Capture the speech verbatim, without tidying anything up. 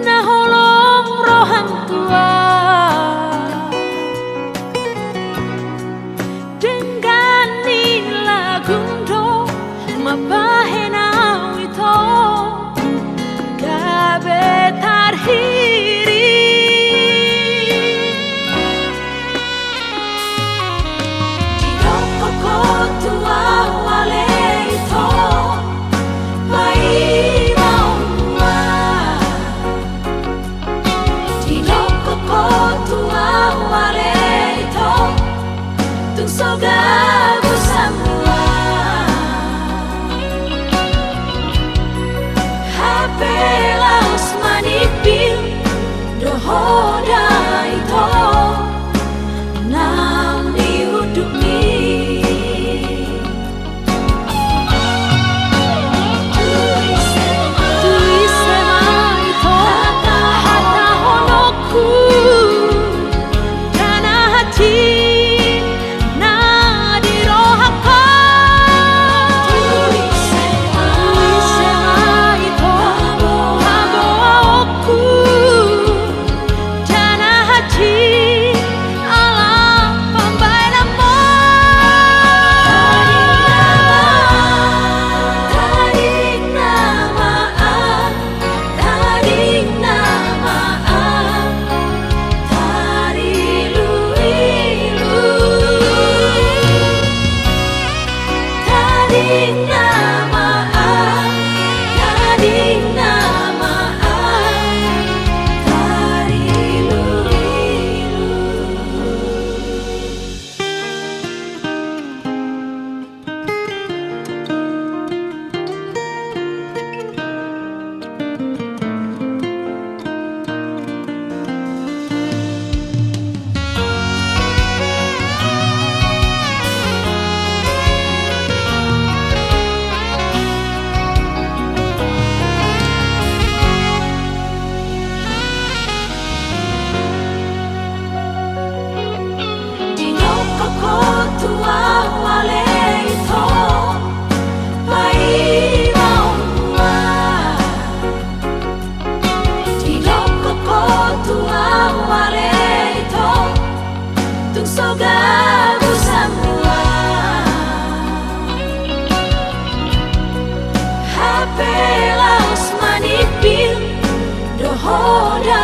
Na holong rohangku, denggan ni lagum do mambahen au ito gabe tarhiri. Didok ho tu au ale ito, paima au. Didok ho tu au ale ito, tung so gabus hamu. Hape laos manipil do ho da ito, naung di undukmi. Tuise ma ito hatahononku, dana hati na di rohangku. Tuise ma ito haboaonku, dana hati ala pambahenanmu. Tading nama, tading nama an, tading nama an, tariluilu. Tading nama an, tading nama an, tariluilu. Didok ho tu au ale ito, paima au. Didok ho tu au ale ito, tung so gabus hamu. Hape laos manipil do ho da